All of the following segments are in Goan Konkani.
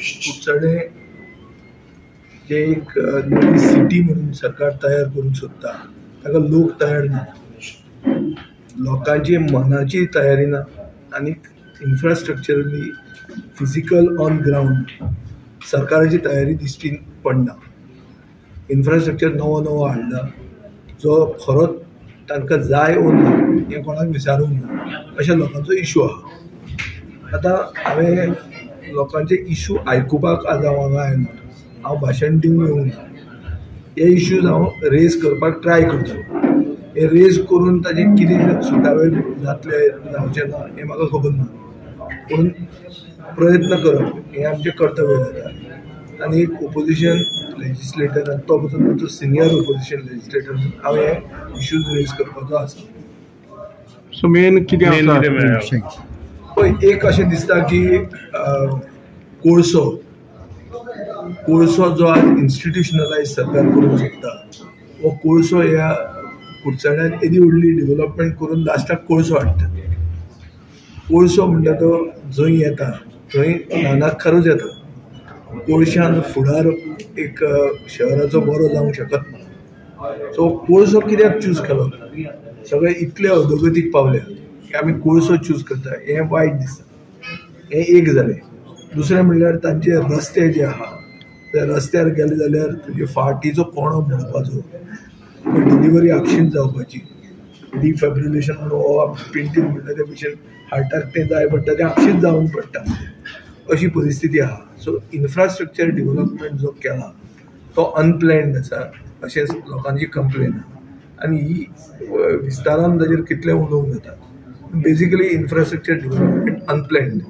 कुडचडें जे एक नवी सिटी म्हणून सरकार तयार करूंक सोदता ताका लोक तयार ना, लोकांची मनाची तयारी ना आनी इन्फ्रास्ट्रक्चरली फिजिकल ऑन ग्रावंड सरकाराची तयारी दिश्टी पडना. इन्फ्रास्ट्रक्चर नवो नवो हाडला जो खरोच तांकां जाय वो ना हें कोणाक विचारूंक ना अशें लोकांचो इशू आहा. आतां हांवें लोकांचे इशू आयकुपाक आज हांव हांगा आयला, हांव भाशण दिवंक येवंक ना. हे इश्यूज हांव रेज करपाक ट्राय करतलो. हे रेज करून ताजें कितें सुटावे जातले जावचें ना हें म्हाका खबर ना, पूण प्रयत्न करप हें आमचें कर्तव्य जाता. आनी एक ओपोजिशन लेजिस्लेटर आनी तो पसून आमचो सिनियर ओपोजिशन लेजिस्लेटर हांव हे इश्यूज रेज करपाचो आसा. सो मेन कितें आसा? पळय, एक अशें दिसता की कोळसो कोळसो जो आज इन्स्टिट्युशनलायज सरकार करूंक शकता हो कोळसो ह्या कुडचड्यान येदी व्हडली डेवलपमेंट करून लास्टाक कोळसो हाडटा. कोळसो म्हणटा तो जंय येता थंय नानाखारूच येता. कोळशान फुडार एक शहराचो बरो जावंक शकत ना. सो कोळसो कित्याक चूज केलो? सगळे इतले अधोगतीक पावल्या की आमी कोळसो चूज करता हें वायट दिसता. हें एक जालें. दुसरें म्हणल्यार तांचे रस्ते जे आहा त्या रस्त्यार गेले जाल्यार तुजे फाटीचो कोणो मोडपाचो, डिलिव्हरी आपशींच जावपाची, डिफेब्रिलेशन म्हणून हो पेंटींग म्हणटा ते भशेन हार्टाक तें जाय पडटा तें आपशींच जावन पडटा अशी परिस्थिती आहा. सो इन्फ्रास्ट्रक्चर डेवलपमेंट जो केला तो अनप्लॅन्ड आसा अशें लोकांची कंप्लेन आहा. आनी ही विस्तारान ताजेर कितलें उलोवंक जाता. बेजिकली इन्फ्रास्ट्रक्चर डेवलपमेंट अनप्लॅन्ड,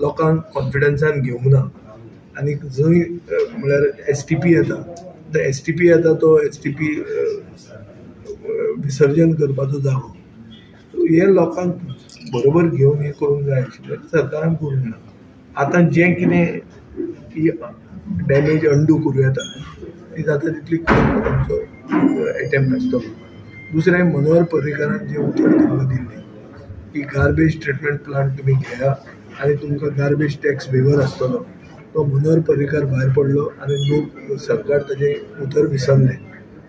लोकांक कॉन्फिडन्सान घेवंक ना. आनी जंय म्हणल्यार एस टी पी येता, तर एस टी पी येता तो एस टी पी विसर्जन करपाचो जागो. सो हे लोकांक बरोबर घेवन हें करूंक जाय आशिल्लें, सरकारान करूंक ना. आतां जें कितें ही डॅमेज अंडू करूं येता ती जाता तितली करपाक आमचो एटेम्प्ट आसतलो. दुसरें, मनोहर पर्रीकारान जें उतर तुमकां दिल्लें की गार्बेज ट्रिटमेंट प्लांट तुमी घेया आनी तुमकां गार्बेज टॅक्स वेवर आसतलो, तो मनोहर पर्रीकार भायर पडलो आनी लोक सरकार ताजें उतर विसरलें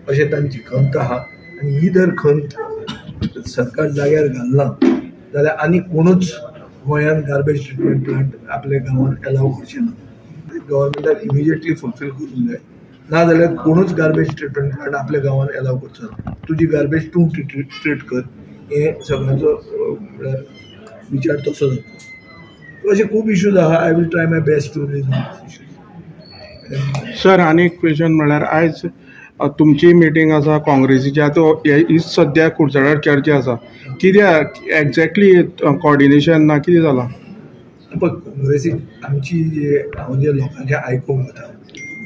अशें तांची खंत आहा. आनी ही जर खंत सरकार जाग्यार घालना जाल्यार आनी कोणूच गोंयांत गार्बेज ट्रिटमेंट प्लांट आपल्या गांवांत एलाव करचें ना. गव्हर्मेंटाक इमिजिएटली फुलफील करूंक जाय, ना जाल्यार कोणूच गार्बेज ट्रिटमेंट प्लांट आपल्या गांवांत एलाव करचो ना. तुजी गार्बेज तूं ट्रीट कर हें सगळ्यांचो म्हणल्यार विचार तसो जातलो. अशे खूब इश्यूज आहा. I will try my best to raise issues. Sir, आनी एक क्वेश्चन म्हणल्यार आयज तुमची मिटींग आसा काँग्रेसीची, आतां ही सद्या कुडचड्यार चर्चा आसा, कित्याक एक्झॅक्टली कॉर्डिनेशन ना, कितें जालां? पळय, काँग्रेसी आमची जे हांव जे लोकांचें आयकूंक वता,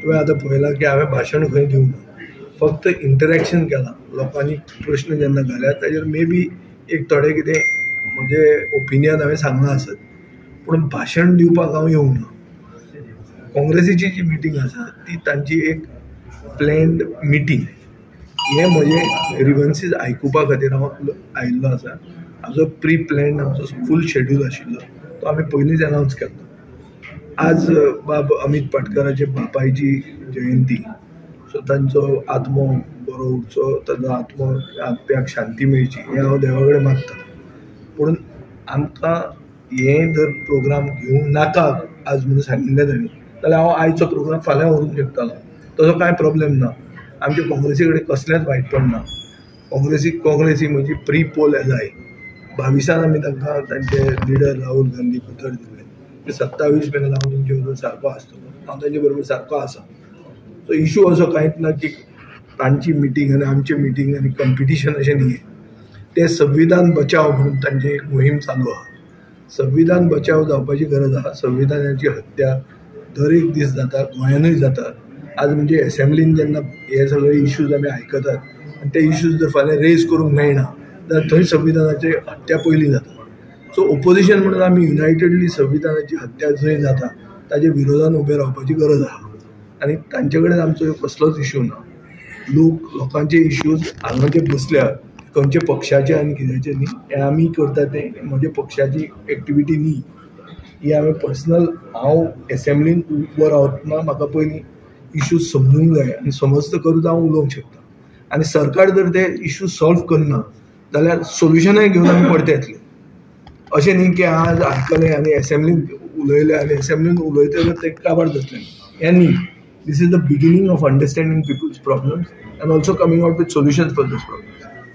तुवें आतां पळयलां की हांवें भाशण खंय दिवंक ना, फक्त इंटरेक्शन केलां. लोकांनी प्रश्न जेन्ना घाल्यात ताजेर मे बी एक थोडें कितें म्हजें ओपिनियन हांवें सांगलां आसत, पूण भाशण दिवपाक हांव येवंक ना. काँग्रेसीची जी मिटींग आसा ती तांची एक प्लॅन्ड मिटींग, हें म्हजें ग्रिवन्सीस आयकुपा खातीर हांव आयिल्लो आसा. आमचो प्री प्लॅन्ड आमचो फूल शेड्यूल आशिल्लो तो आमी पयलींच अनावन्स केल्लो. आज बाब अमीत पाटकराचे बापायची जयंती, सो तांचो आत्मो बरो उरचो, तांचो आत्मो आत्म्याक शांती मेळची हें हांव देवा कडेन मागतां. पूण आमकां हें जर प्रोग्राम घेवंक नाका आज म्हणून सांगिल्लें तांणी जाल्यार हांव आयचो प्रोग्राम फाल्यां व्हरूंक शकतालो. तसो कांय प्रॉब्लेम ना. आमच्या काँग्रेसी कडेन कसलेंच वायटपण ना. काँग्रेसी म्हणजे प्री पोल एलाय. 22 आमी तांकां तांचे लिडर राहुल गांधीक उतर दिल्लें की 27 मेरेन हांव तुमचे बरोबर सारको आसतलो, हांव तांचे बरोबर सारको आसा. सो इशू असो कांयच ना की तांची मिटींग आनी आमची मिटींग आनी कंपिटिशन अशें न्ही. तें संविधान बचाव म्हणून तांची एक मोहीम चालू आहा. संविधान बचाव जावपाची गरज आहा. संविधानाची हत्या दर एक दीस जाता, गोंयानूय जाता. आज म्हणजे एसेंब्लीन जेन्ना हे सगळे इश्यूज आमी आयकतात आनी ते इश्यूज जर फाल्यां रेज करूंक मेळना जाल्यार थंय संविधानाची हत्या पयलीं जाता. सो ओपोजिशन म्हणून आमी युनायटेडली संविधानाची हत्या जंय जाता ताजे विरोधान उबें रावपाची गरज आहा. आनी तांचे कडेन आमचो कसलोच इश्यू ना. लोकांचे इश्यूज हांगा जे बसल्या खंयच्या पक्षाचे आनी कित्याचे न्ही, हें आमी करता तें म्हज्या पक्षाची एक्टिविटी न्ही. ही हांवें पर्सनल, हांव एसेंब्लीन उबो रावतना म्हाका पयलीं इश्यूज समजूंक जाय आनी समजतकरूच हांव उलोवंक शकता. आनी सरकार जर ते इश्यू सॉल्व करना जाल्यार सोल्युशनाय घेवन आमी परते येतले. अशें न्ही की आज आयकलें आनी एसेंब्लीन उलयलें आनी एसेंब्लीन उलयतकच तें काबार जातलें, हें न्ही. This is the beginning of understanding people's problems and also coming out with solutions for those problems.